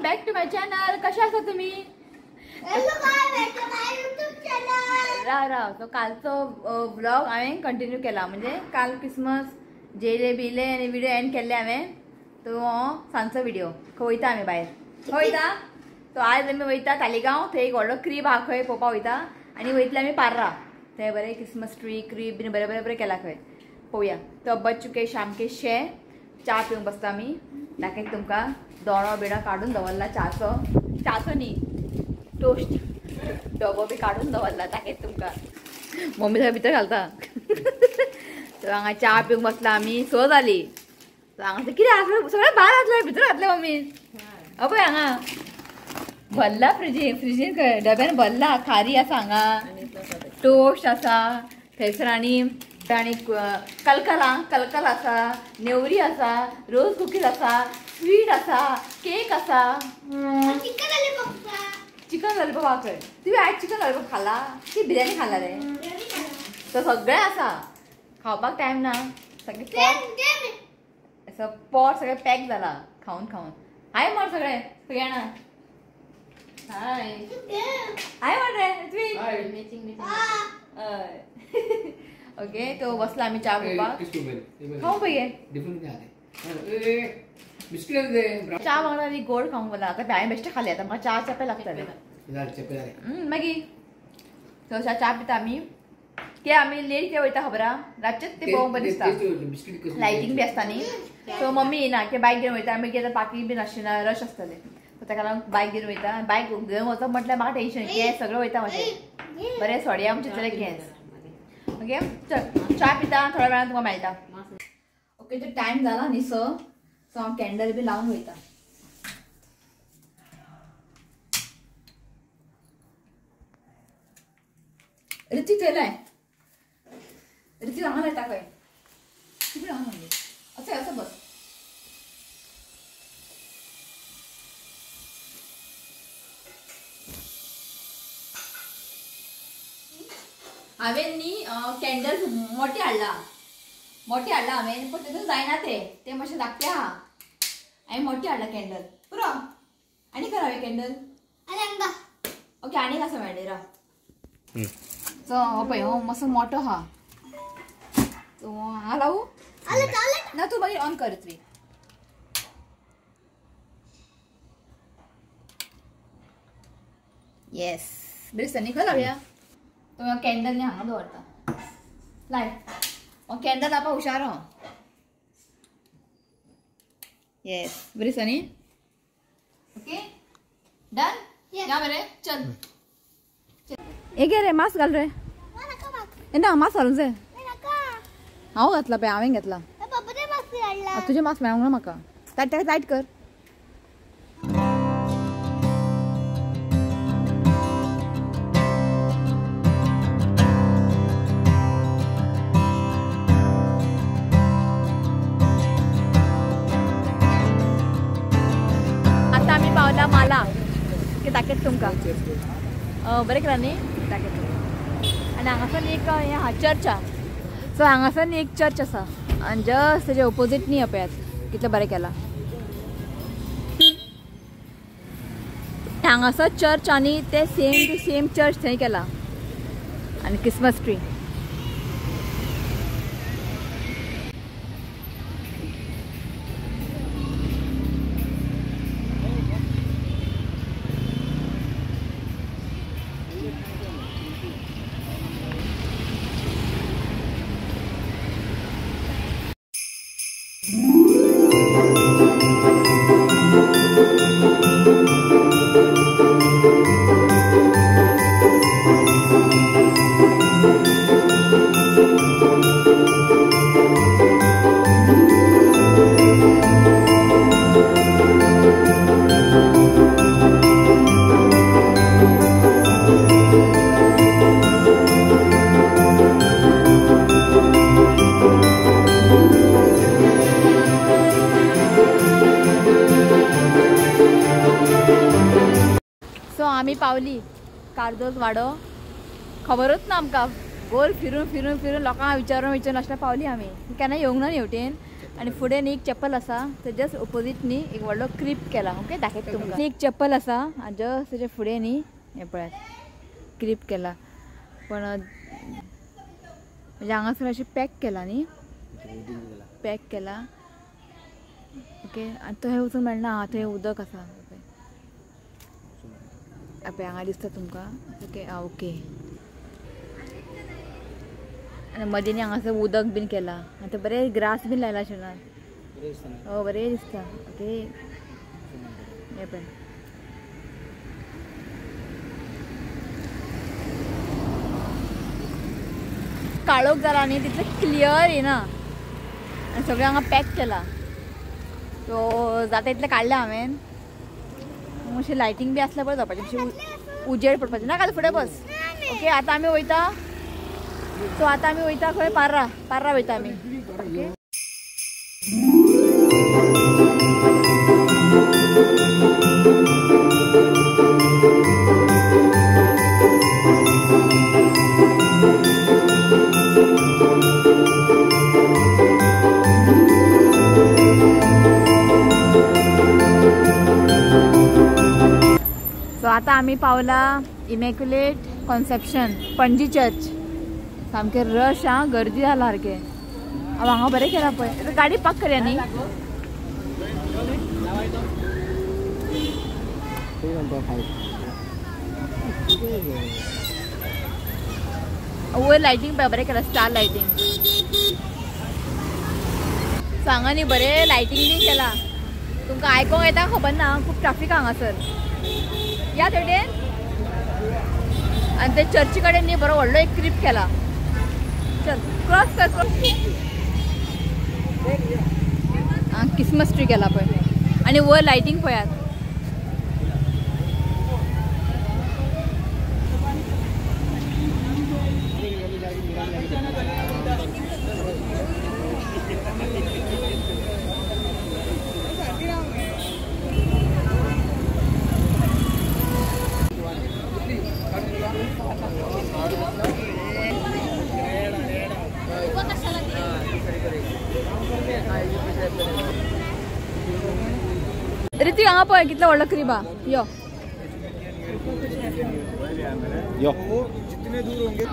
Back to my channel. कशा आसा तुम्ही? Hello guys, back to my YouTube channel. राव राव. तो कालचो व्लॉग हांवें कंटिन्यू केला, म्हणजे काल क्रिसमस जेले बिले आनी व्हिडिओ एंड केल्ले हांवें. तो सांजचो व्हिडिओ खंय वयता आमी भायर खंय वयता. तो आयज आमी वयता तालिगांव, थंय एक व्हडलो क्रीब आहा खंय पळोवपाक वयता. आनी वयतले आमी पार्रा, थंय बरें क्रिसमस ट्री क्रीब बीन बरें बरें बरें केला खंय, पळोवया. तो बच्चुके सामके शे च्या पिवंक बसता आमी. दाखयता तुमकां दोणो बिणो काडून दवरला, च्याचो च्याचो न्ही टोस्ट डबो बी काडून दवरला, दाखयता तुमकां. मम्मी सगळें भितर घालता. तर हांगा च्या पिवंक बसला आमी, 6 जाली. हांगा कितें आसलें सगळें भायर घातलें, भितर घातलें मम्मी. पळय हांगा भरला फ्रिजीन, फ्रिजीन डब्यान भरला. खारी आसा हांगा, टोस्ट आसा थंयसर, आनी आनी कलकल कलकल आसा, नेवरी आसा, रोज कुकीज आसा, स्वीट आसा, केक आसा, चिकन लॉलीपॉप आहा खंय. तुवें आयज चिकन लॉलीपॉप खाला की बिर्याणी खाला रे? तो सगळें आसा, खावपाक टायम ना. सगळें पोट असो पोट सगळें पॅक जाला खावन खावन. हाय मर सगळे सगळे जाणा हाय हाय मर रे ऋत्विक. हय ओके. तो बसला आमी च्या पिवपाक. खावंक पळय च्या वांगडा आनी गोड खावंक जाला. आतां हांवें बेश्टें खालें, आतां म्हाका च्या चेपे लागतले मागीर. तो च्या पिता आमी. की आमी लेट कितें वयता खबर आहा, रातचेच ते पळोवंक बरें दिसता, लायटींग बी आसता न्ही. सो मम्मी येयना की बायक घेवन वयता आमी, कितें पार्किंग बी नासचें ना, रश आसतलें. सो ताका लागून बायक घेवन वयता. बायक घेवन वचप म्हटल्यार म्हाका टेंशन, केंस सगळें वयता म्हाजें. बरें सोडया आमचें जाल्यार केंस. ओके चल च्या पिता, थोड्या वेळान तुमकां मेळटा. ओके तो टायम जाला न्ही 6, सो हांव कॅन्डल बी लावन वयता. ऋतिक थंय लाय, ऋतिक हांगा लायता खंय, तिकडे हांगा म्हणजे असं असं बस. हांवें न्ही कॅन्डल्स मोटे हाडला, मोटे हाडला हांवें, पण तितून जायना ते, ते मातशें धाकटे आहा. हांवें मोटे हाडला कॅन्डल पुरो. आनी खंय हांवें कॅन्डल? ओके आनीक आसा मेळ्ळे राव. सो हो पळय हो मातसो मोठो आहा, सो हांगा लावू ना, तूं मागीर ऑन कर ऋत्विक. येस बरें दिसता न्ही, खंय लावया? तो कॅन्डल न्ही हांगा दवरता, लाय. कॅन्डल लावपाक हुशार हांव. येस बरें दिसता न्ही. ओके डन या बरें चल. हे घे रे मास्क घाल रे. ना मास्क घालूंक जाय. हांव घातला पळय, हांवें घेतला. तुजें मास्क मेळूंक ना म्हाका. ताका टायट कर. आतां आमी पावला माला. ओके दाखयता तुमकां. बरें केलां न्ही, दाखयता तुमकां. आनी हांगासर एक हें आहा चर्च आहा. सो हांगासर न्ही एक चर्च आसा आनी जस्ट तेजे ओपोजीट न्ही पळयात कितलें बरें केलां हांगासर चर्च. आनी ते सेम टू सेम चर्च थंय केला. आनी क्रिसमस ट्री. सो आमी पावली कार्दोज वाडो. खबरूच ना आमकां, गोल फिरून फिरून फिरून लोकांक विचारून विचारून अशें पावली आमी. केन्ना येवंक ना हेवटेन. आनी फुडें न्ही एक चॅपल आसा ते जस्ट ओपोजीट न्ही एक व्हडलो क्रीप केला. ओके दाखयता तुमकां. एक चॅपल आसा आनी जस्ट तेच्या फुडें न्ही हें पळयात क्रीप केला. पण म्हणजे हांगासर अशें पॅक केला न्ही, पॅक केला. ओके आनी थंय वचूंक मेळना, थंय उदक आसा. पळय हांगा दिसता तुमकां. ओके आं ओके. आनी मदीं न्ही हांगासर उदक बीन केला आनी थंय बरें ग्रास बीन लायला शेणान. हय बरें दिसता. ओके हें पळय काळोख जाला न्ही तितलें क्लियर येना आनी सगळें हांगा पॅक केला. सो जाता इतलें काडलें हांवें. मातशें लायटींग बी आसल्यार बरें जावपाचें, मातशें उजेड पडपाचें ना. काल फुडें बस. ओके आतां आमी वयता. सो आतां आमी वयता खंय, पार्रा, पार्रा वयता आमी. ओके सो आतां आमी पावला इमॅक्युलेट कॉन्सेप्शन पणजी चर्च. सामकें रश आं, गर्दी जाला सारकें. हांव हांगा बरें केलां पळय. गाडी पार्क करया न्ही. वयर लायटींग पळय बरें केलां, स्टार लायटींग. सो हांगा न्ही बरें लायटींग बी केलां. तुमकां आयकोंक येता खबर ना, खूब ट्राफीक हांगासर. या तेवटेन आनी ते चर्ची कडेन न्ही बरो व्हडलो एक क्रीप केला. चल क्रॉस कर. क्रिसमस ट्री केला पळय आनी वयर लायटींग पळयात. ऋतिक हांगा पळय कितलो व्हडलो क्रीब आहा. यो यो जितने दूर होंगे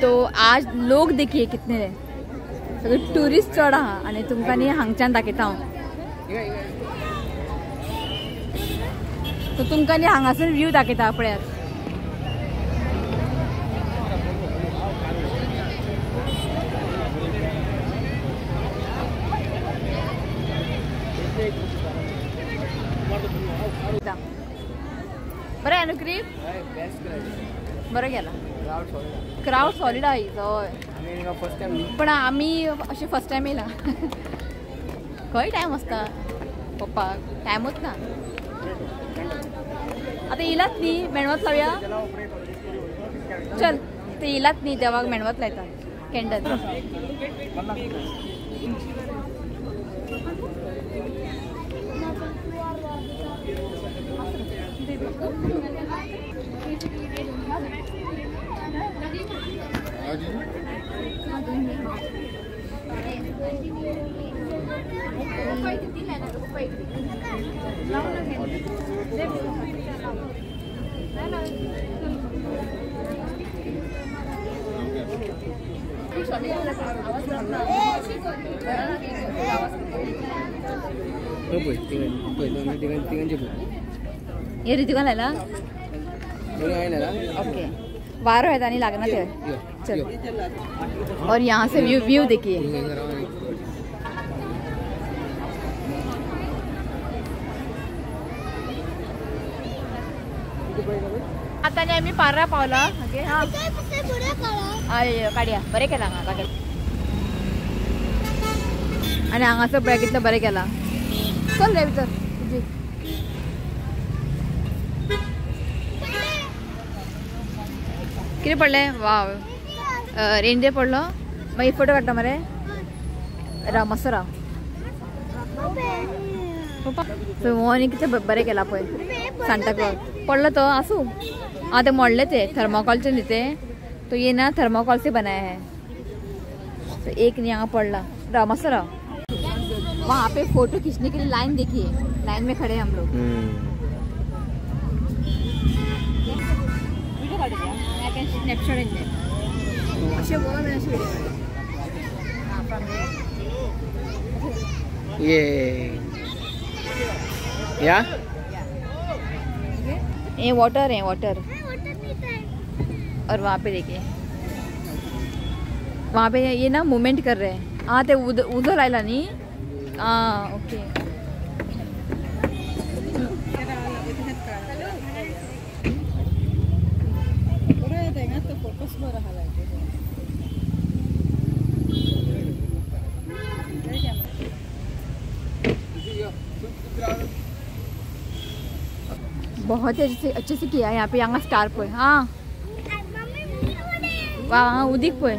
तो आज लोग देखिए कितने सगळे टुरिस्ट चड आहा आनी तुमकां न्ही हांगच्यान दाखयता हांव. सो तुमकां न्ही हांगासर व्यू दाखयता पळयात. बरें न्हू क्रीप बरो गेला. क्रावड सॉलिड आहा. हय पण आमी अशें फर्स्ट टायम येयला. खंय टायम आसता पप्पाक, टायमूच ना. आतां येयलात न्ही मेणवात लावया. चल ते येयलात न्ही देवाक मेणवात लायता कॅन्डल. हे ऋतिका लायला. ओके वारो है नहीं लागना थे. चल और यहाँ से व्यू व्यू देखिए. आता न्ही आमी पार्रा पावला. ओके हां काडया बरें केलां हांगा आनी हांगासर पळय कितलें बरें केलां. चल रे भितर. कितें पडलें? वाव, रेंडियर पडलो. मागीर फोटो काडटा मरे. राव मातसो राव. हो आनी कितलें बरें केलां पळय सांता क्लॉज. पडलो तो आसूं. हाँ ते मोडले ते थर्मोकॉलचे न्ही ते, तो ये ना थर्मोकॉल से बनाया है. तो एक न्ही हांगा पडला. राव मातसो राव. वहाँ पे फोटो खींचने के लिए लाइन देखिए, लाइन में खड़े हैं हम लोग. वीडियो काढू द्या. I can snapshot in there. असे बोला मी असे व्हिडिओ. ये या ये वाटर है, वाटर. और वहाँ पे देखिए, वहाँ पे ये ना मूवमेंट कर रहे हैं. हाँ ते उधर आयला न्ही. हाँ ओके. बहुत ही अच्छे से किया है यहाँ पे. यहाँ स्टार पळय. हाँ वा, हाँ उदीक पळय.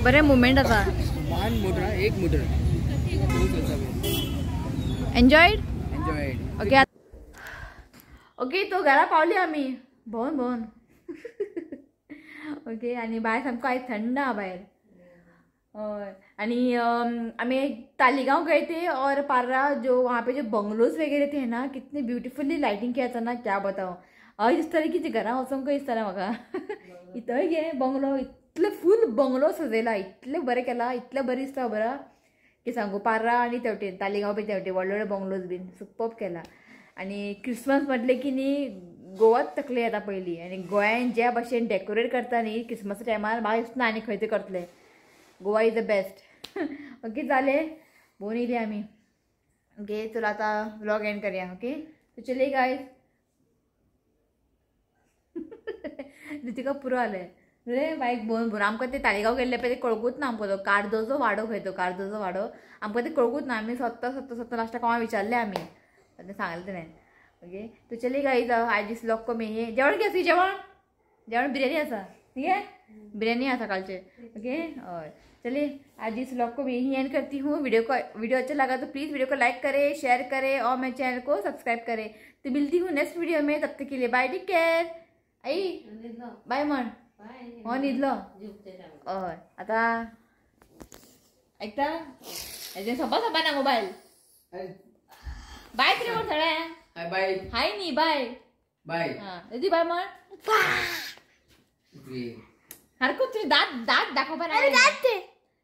बरे मुवमेंट आता. एक motor. Enjoyed? Okay okay. तो घरा पावली आमी भोंवन भोंवन. ओके. आनी भायर सामको आयज थंड आहा भायर. हय. आनी आमी तालीगांव गए थे और पार्रा जो वहाँ पे जो बंगलोज वगैरह थे ना, कितने ब्युटिफुली लाइटिंग किया था ना, क्या बताऊँ. हय दिसतालें की घरां वचोंक दिसतालें म्हाका. इतय गे बंगलो, इतले फूल बंगलो सजयला, इतलें बरें केलां, इतलें बरें दिसता बरें की सांगू. पार्रा आनी तेवटेन तालीगांव बी तेवटेन व्हडले व्हडले बंगलोज बीन सुपर्ब केला. आनी क्रिसमस म्हटलें की न्ही गोवाच तकले येता पयलीं. आनी गोंयान ज्या भाशेन डेकोरेट करता न्ही क्रिसमसा टायमार, म्हाका दिसना आनी खंय ते करतले. Goa is the best. Okay जालें, भोंवन येयली आमी. ओके चल आतां व्लॉग एंड करया. ओके तो चलिए गायज. रितिका पुरो जालें रे बायक भोंवन भोंवन. आमकां ते तालिगांव गेल्ले पळय ते कळकूच ना आमकां. तो कार्दोजो वाडो खंय, तो कार्दोजो वाडो आमकां ते कळकूच ना. आमी सोदता सोदता सोदता लास्टाक कोणा विचारलें आमी, तें सांगलें तेणें. ओके तो चलिए गायज, आयज दीस व्लॉग कमी. हे जेवण कितें आसा? जेवण जेवण बिर्याणी आसा. ठीक है, बिरयानी है सकाळचे. ओके और चलिए आज इस व्लॉग को मैं यहीं एंड करती हूँ. वीडियो अच्छा लगा तो प्लीज़ वीडियो को लाइक करें, शेयर करें और मेरे चैनल को सब्सक्राइब करें. तो मिलती हूँ नेक्स्ट वीडियो में, तब तक के लिए बाय, टेक केयर. आई बाय म्हण. हो न्हिदलो. हय आतां ऐकता हेजें सोपा सोपा ना मोबायल. बाय कितें म्हण सगळ्यांक. बाय हाय न्ही बाय बाय. हां येदी बाय म्हण. सारको तुझे दांत दांत दाखोवपा ना.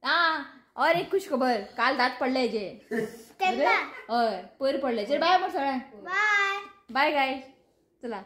हाँ और एक खुश खबर, काल दांत पडले हेजे. हय पयर पडले. चल बाय म्हण सगळ्यांक. बाय बाय गायज. चला.